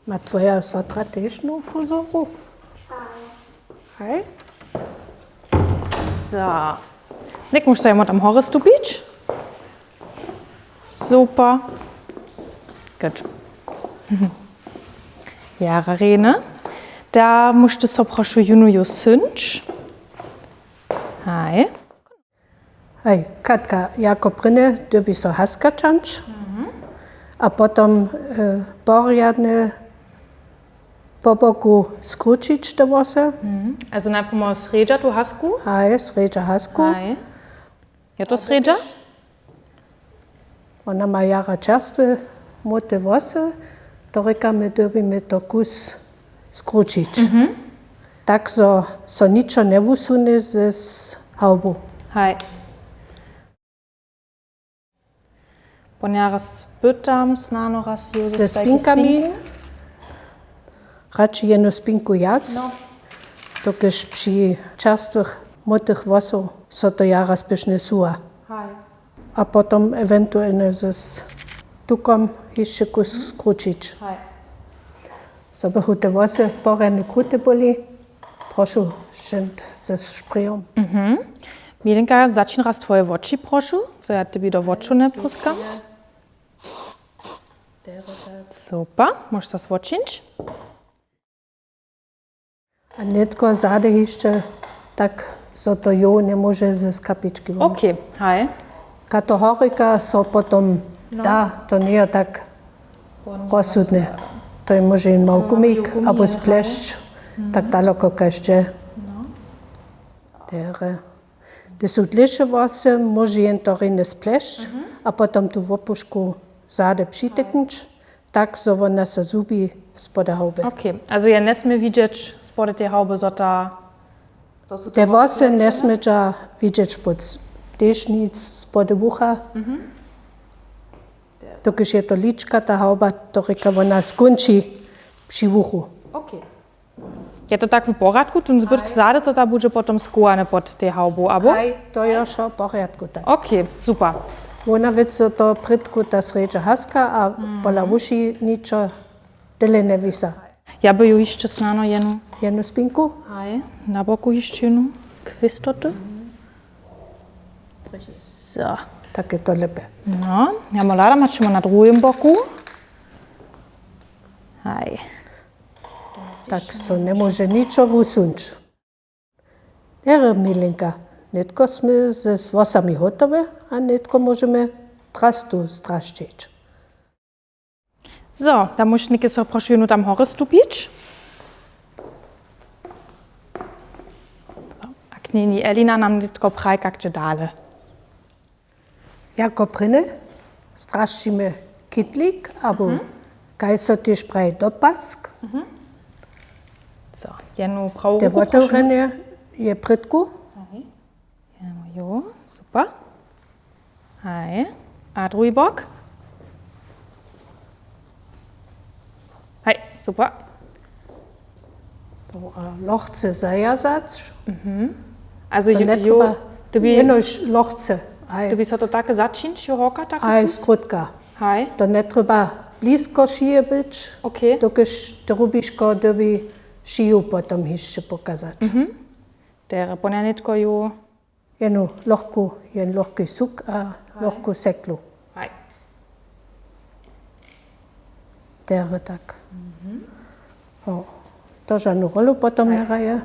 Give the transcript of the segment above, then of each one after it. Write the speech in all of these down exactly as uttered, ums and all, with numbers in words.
Ma twoja sotra tež nowu frizoru? Haj. So. Něk, móžeš so jemu tam horje stupić. Super. Gut. Jara rjene. Da móžeš so, prošu, jónu jo syńć. Haj. Haj, Katka, jako prěnje dyrbi so haska ćahnyć a potom, e, porjadnje po boku skrućić te włosy. Mhm. Also najprjedy srjedźa tu hasku? Haj, srjedźa hasku. Haj. Je to srjedźa? Wona ma jara čerstwe, młote włosy, to rěkamy, dyrbimy to kus skrućić. Mhm. Tak zo so ničo njewusunje z hałbu. Haj. Pon ja raz pytam, snano raz jo ze spinkami. Radši jednu spinku wjac, no, dokelž při čerstwych młotych włosow so to jara spěšnje suwa. Haj. A potom ewentualnje z tukom hišće kus skrućić. Haj. Zo bychu te włosy porjadnje krute byli, prošu, šćent ze šprejom. Mhm. Milenka, začin raz twoje woči, prošu, zo ja tebi do wočow njepruskam. Super, móžeš so zwočić. A nětko zady hišće tak, zo to jo njemóže z kapički won. Okej, haj. Kaž to horjika so potom da, to njeje tak rozsudne. To je móže jen małkumik abo splešć, tak daloko kaž dźe. Derje. Hdyž su dlěše włosy, móže jen to rjenje splešć a potom tu wopušku zady přiteknyć, tak zo wona so zhubi spod hałby. Okej, also je njesmě widźeć spod tej hałby, zo ta, zo su te włosy njesmědźa widźeć spod, tež nic spod wucha. Dokelž je to lička, ta hałba, to rěka, wona skónči při wuchu. Okej. Je to tak w porjadku? Tón zbytk zady, to tam budźe potom schowane pod tej hałbu, abo? Haj, to je wšo w porjadku, tak. Okej, super. Wona wěc, zo to prědku ta srjedźa haska a pola wuši ničo tyle njewisa. Ja by ju hišće snano jednu. Jednu spinku? Haj, na boku hišće jednu. K jistoty. So. Tak je to lěpje. No, ja mam hlada, maćemo na druhim boku. Haj. Tak so njemóže ničo wusuńć. Derje, Milenka, nětko smy z włosami hotowe a nětko móžemy drastu zdrasćić. So, da móžeš něke so, prošu, jónu tam horje stupić. A knjeni Elina nam nětko praji, kak dźe dale. Jako prěnje zdrasćimy kitlik, abo kaž so tež praji, dopask. So, jednu prawu ruku, prošu. Te wotewrjenje je prědku. Haj. Jednu, jo, super. Haj. A druhi bok. Haj, super. To, a lochce zawjazać. Mhm. Also to jo, njetrjeba, jo, to by, jenož lochce. Haj. To by so to tak začinć, jo, horka, tak. Haj, skrótka. Haj. To njetrjeba blisko šije być, okej, dokelž to rubiško dyrbi šiju potom hišće pokazać. Mhm. Derje, pon ja nětko ju. Jednu lochku, jeden lochki suk a lochku seklu. Haj. Derje tak. Mhm. O, to žanu rolu potom, haj, njehraje.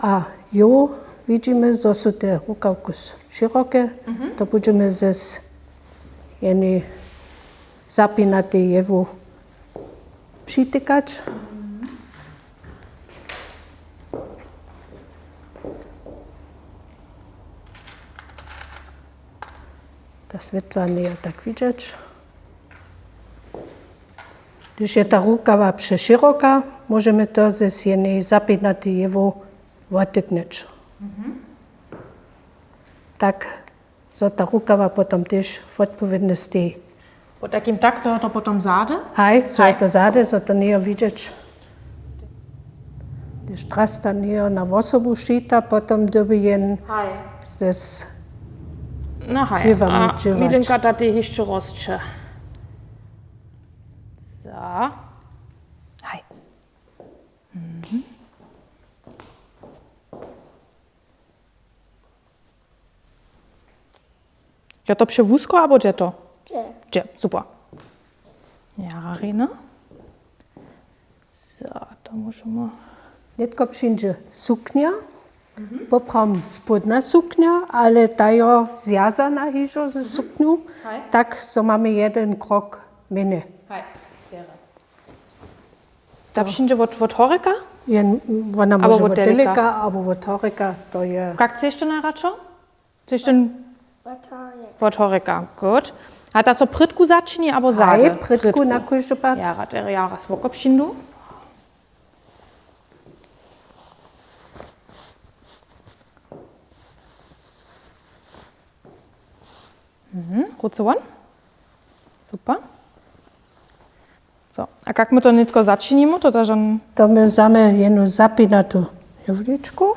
A jo, widźimy, zo su te rukawki široke. Mhm. To budźemy z jednej zapinatej jewu přitykać. Ta swětła njeje tak widźeć. Hdyž je ta rukawa přeširoka, móžemy to z jenej zapinaty jewu wotyknyć. Tak zo ta rukawa potom tež wotpowědnje steji. Potajkim tak, zo je to potom zady? Haj, zo je to zady, zo to njeje widźeć. Hdyž drasta njeje na wosobu šita, potom dyrbi jen zes wěwami dźěłać. Milinka, da tej hišće rosće. Za. Haj. Je to přewusko, abo dźe to? Dźe. Dźe, super. Jara rěno. So, to móžemy. Nětko přińdźe suknja, poprawom spódna suknja, ale ta jo zwjazana hižo ze suknju, tak zo mamy jedyn krok mjenje. Haj, wěra. Ta přińdźe wot, wot horjeka? Jen, wona móže wot deleka, abo wot horjeka, to je. Kak chceš to najradšo? Chceš ten wot horjeka, good. A ta so prědku začini, abo zady? Haj, prědku na kóždy pad. Ja, rad, ja raz woko přińdu. Mhm, ruce won. Super. So, a kak my to nětko začinimy, to ta žan? To my wzamy jednu zapinatu jewličku,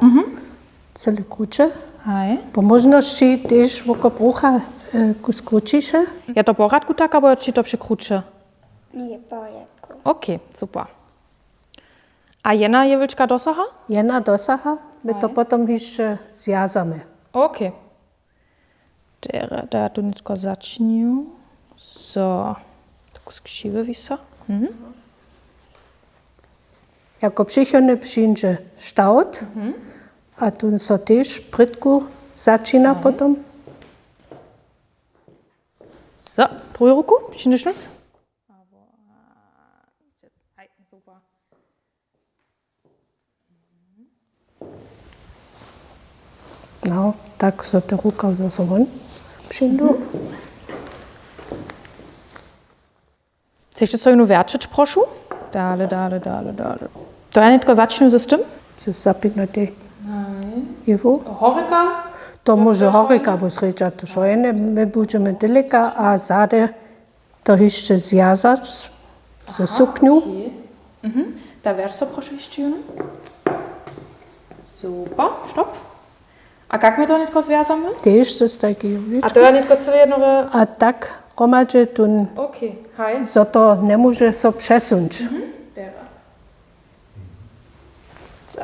cyle kruće. Haj. Po móžnosći tež woko brucha, e, kus krućiše. Je to w porjadku tak, abo či to překruće? Njeje w porjadku. Ok, super. A jedna jewlička dosaha? Jedna dosaha, my to potom hišće zwjazamy. Ok. Terje, da ja tu nětko začinju. So, tak skřiwy wisa. Mhm. Jako přichodne přińdźe štawt, a tu so tež prědku začina potom. So, druhu ruku, přińdźeš nóc? Haj, super. No, tak so te ruka zaso won přińdu. Chceš so jónu wjerćeć, prošu? Dale, dale, dale, dale. To ja nětko začnu z tym? Z zapinatej. Jewu. Horjeka? To móže horjeka abo srjedźa, to wšo jedne. My budźemy deleka a zady to hišće zwjazać ze suknju. Aha, ok. Mhm. Da wjerć so, prošu, hišće jónu. Super, stop. A kak my to nětko zwjazamy? Tež z tajkeho jewlička. A to ja nětko cyle jednore. A tak hromadźe tón. Ok, haj. Zo to njemóže so přesuńć. Mhm. Terje. So.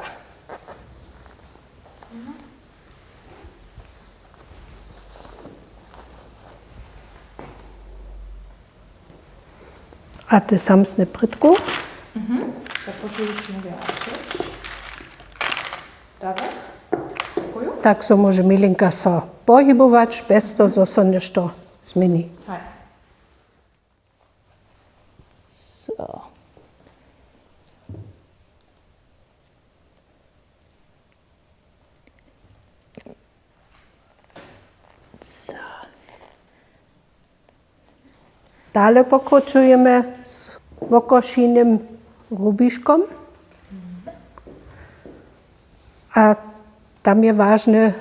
A te samsne prědku. Mhm. Tak, so móže milinka so pohibować, bjez toho, zo so něšto změni. Haj. So. So. Dale pokročujemy z wokošinym rubiškom. A tam je wažne,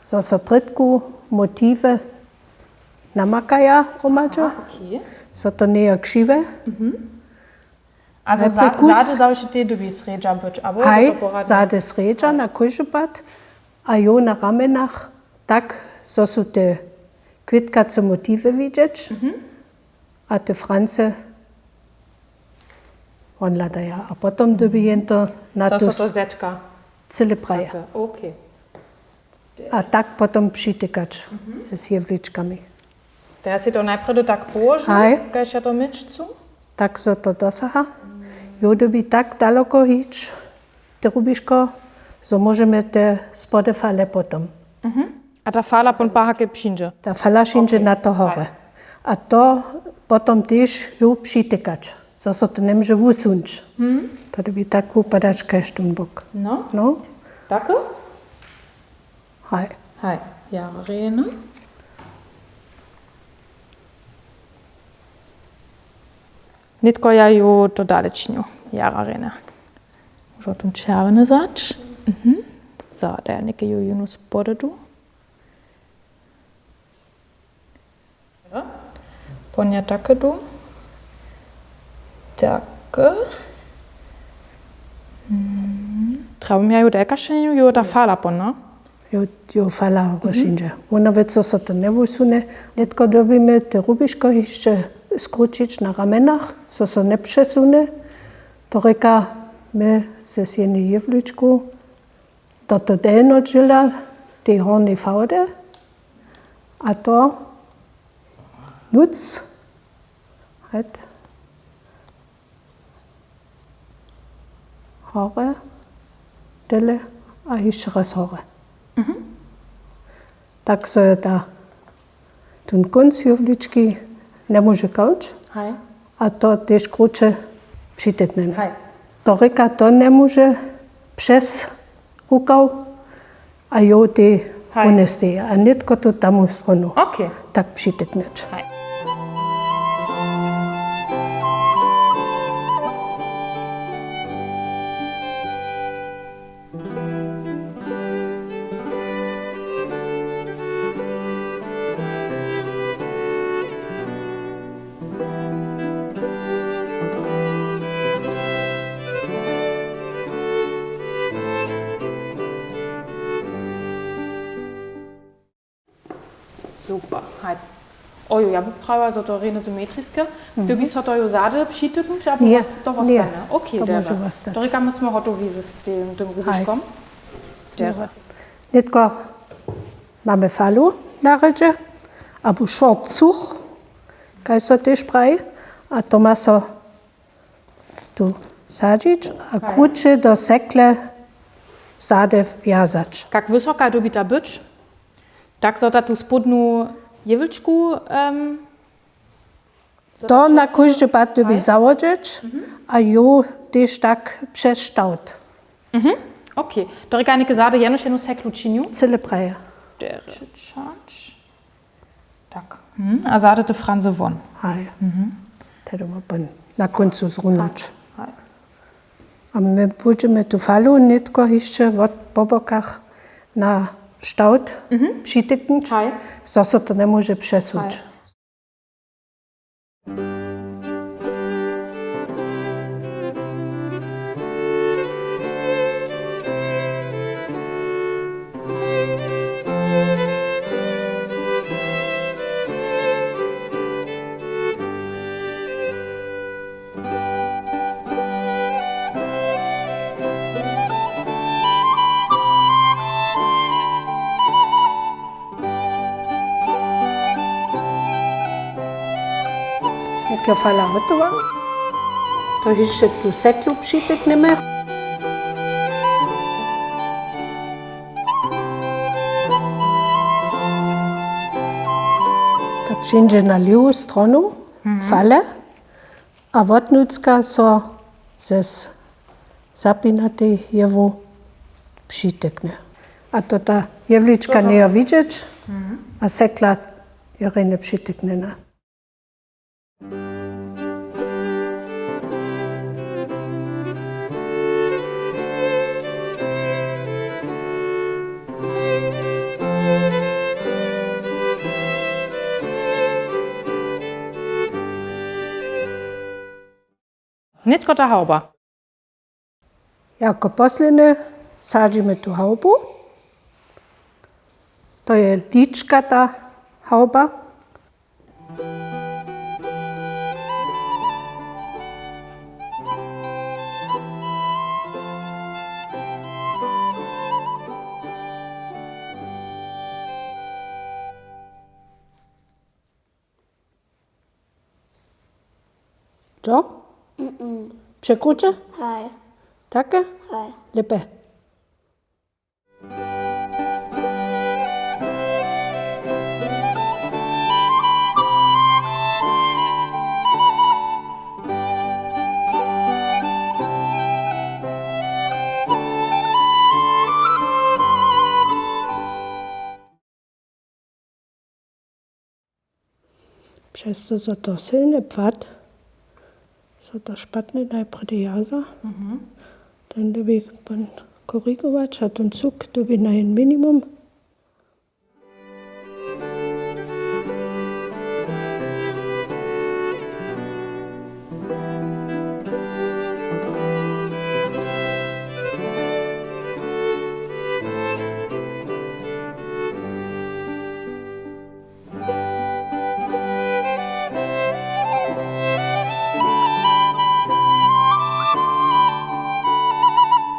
zo so prědku motiwy namakaja hromadźe, zo to njeje křiwe. A zo zady zawěsće tež dyrbi srjedźa być, abo? Haj, zady srjedźa na kóždy pad a jo na ramenach tak, zo su te kwětkace motiwy widźeć. A te francy wonhladaja. A potom dyrbi jen to na to cyle praje. A tak potom přitekać z jewličkami. To ja sej to najprjedy tak połožu, kaž ja to měć chcu? Tak zo to dosaha. Jo dyrbi tak daloko hić, te rubiško, zo móžemy te spody fale potom. A ta fala pon pahake přińdźe? Ta fala přińdźe na to horje. A to potom tež ju přitekać, zo so to njemóže wusuńć. To dyrbi tak wupadać kaž tón bok. No. Take? Haj. Haj, ja rěno. Nětko ja ju to dale činju, jara rjene. Móžu tu čerwjene zać. Mhm. Zo, da ja něke ju jónu spododu. Ponja take du. Take. Mhm. Trjebam ja ju delkašenju, ju ta fala ponja. Jo, jo, fala rozšinje. Wona wěc, zo so to njewusune. Nětko dyrbimy te rubiško hišće skrućić na ramenach, zo so njepřesune. To rěka, my z jednej jewličku do to delnodźěla tej hornjej fałdy a to nuc, hajt, hore, tele a hišće raz hore. Mhm. Tak so je ta, ten kónc jewlički njemóže końć. Haj. A to tež kruće přiteknjene. Haj. To rěka, to njemóže přez rukaw a jo tej wunesteji. A nětko tu tamu stronu. Okay. Tak přiteknjeć. Haj. Super. Haj. Ojo, ja by prawiła, zo to rjene symetriske. Mhm. Dyrbi so to jo zady přityknyć, abo to wostanje? Okay, to móže wostać. To rěka, my smy hotowi z tym, tym rubiškom. Haj. Nětko mamy falu na rjedźe, abo short cuch, kaž so tež praji. A to ma so tu sadźić a kruće do sekle zady wjazać. Kak wysoka dyrbi ta być? Tak zo da tu spodnu jewličku, em, to na kóždy pad dyrbi załožeć a ju tež tak přez štawt. Mhm. Okay. To rěka, něke zady jenož jednu seklu činju? Cyle praje. Derje čać. Tak. Mhm. A zady te franzy won. Haj. Mhm. Tedy ma pon na kóncu zrunać. Haj. A my budźemy tu falu nětko hišće wot po bokach na štawt přityknyć, zo so to njemóže přesuć. Haj. Jak je fala hotowa, to hišće tu seklu přityknjemy. To přińdźe na lěwu stronu fale. A wotnutřka so ze zapinatej jewu přityknje. A to ta jewlička njeje widźeć a sekla je rjenje přityknjena. Nětko ta hawba. Jako poslednje sadźimy tu hawbu. To je ličkata hawba. Co? Mm-mm. Překruće? Haj. Take? Haj. Lěpje. Přez to, zo to sylny płat Co to špatne, najprjedy jaza. Ten dyrbi pan korigować a ten cuk dyrbi na jen minimum.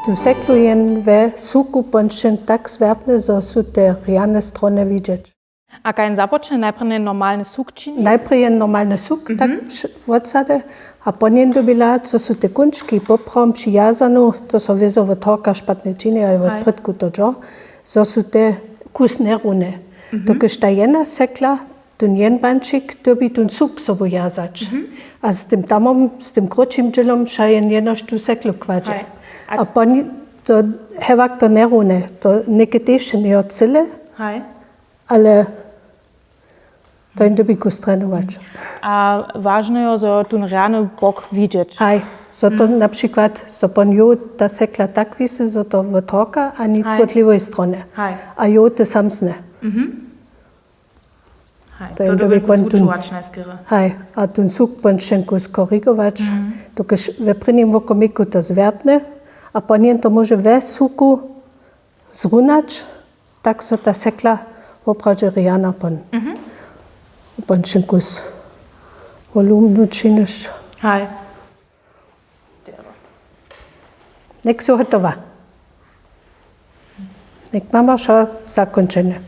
Tu seklu jen we suku pončen tak zwjertne, zo su te rjane strony widźeć. A kaž jen započne, najprjedy normalny suk čini? Najprjedy jen normalny suk, tak wš-, wotsady. A po njem dyrbi hladać, co su te kónčki poprawom při jazanu, to so wězo wot horka špatnje čini, ale wot prědku to dźo, zo su te kus njerowne. Dokelž ta jedna sekla, ten jen bančik, dyrbi ten suk sobu jazać. A z tym tamom, z tym krótšim dźělom wša jen jenož tu seklu kładźe. A po ni-, to hewak to njerowne, to něke tež njejo cyle, ale to jen dyrbi kus trenować. A wažne jo, zo ten rjany bok widźeć. Haj, zo to na přikład, zo pon jo ta sekla tak wisi, zo to wot horka a nic wot lěwej strony. A jo te samsne. To jen dyrbi pon tu. Haj, a ten suk pon šenku skorigować, dokelž we prěnim wokomiku to zwjertne, a pon jen to móže we suku zrunać, tak zo ta sekla woprawdźe rjana pon. Pon šenku z wolumnu činiš. Haj. Něk su hotowa. Něk mamy wšo zakónčene.